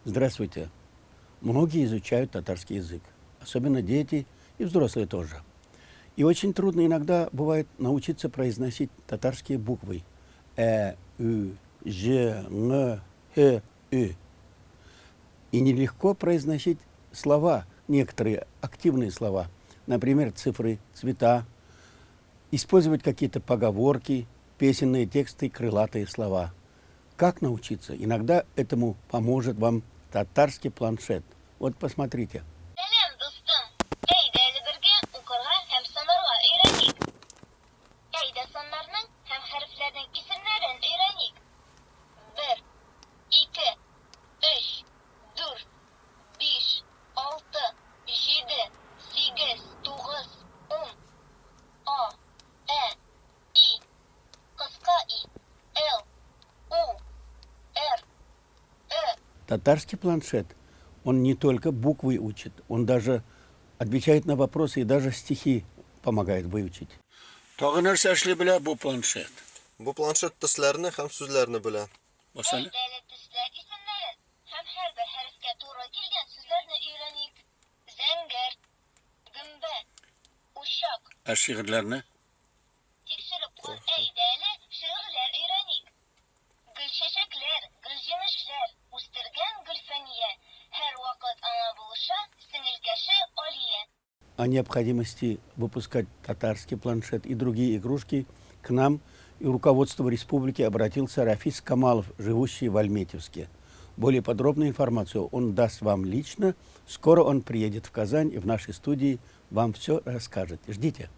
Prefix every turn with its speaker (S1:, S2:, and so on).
S1: Здравствуйте. Многие изучают татарский язык, особенно дети и взрослые тоже. И очень трудно иногда бывает научиться произносить татарские буквы Э, Ü, Ж, Ң, Һ, Ө. И нелегко произносить слова, некоторые активные слова, например, цифры, цвета, использовать какие-то поговорки, песенные тексты, крылатые слова. Как научиться? Иногда этому поможет вам татарский планшет. Вот посмотрите.
S2: Сәлам, дустым! Әйдә әле бергә укырга һәм санарга өйрәник. Әйдә саннарның һәм хәрефләрнең исемнәрен өйрәник. Бер, ике, өч, дүрт, биш, алты, җиде, сигез, тугыз, ун. А, Ә, И, кыска И, Л, У, Р, Ө.
S1: Татарский планшет, он не только буквы учит, он даже отвечает на вопросы и даже стихи помогает выучить. Тагы нәрсә эшли белә бу планшет?
S3: Бу планшет төсләрне һәм сүзләрне белә.
S1: Бас әле.
S2: Әйдә әле төсләр исемнәрен һәм һәрбер хәрефкә туры килгән сүзләрне өйрәник. Зәңгәр, гөмбә, учак.
S1: Ә шигырьләрне?
S2: Тикшереп кар Әйдә әле шигырьләр өйрәник. Гөлчәчәкләр, гөлҗимешләр үстергән Гөлфәния, һәрвакыт аңа булыша сеңелкәше Алия.
S1: О необходимости выпускать татарский планшет и другие игрушки к нам и руководству республики обратился Рафис Камалов, живущий в Альметьевске. Более подробную информацию он даст вам лично. Скоро он приедет в Казань и в нашей студии вам все расскажет. Ждите.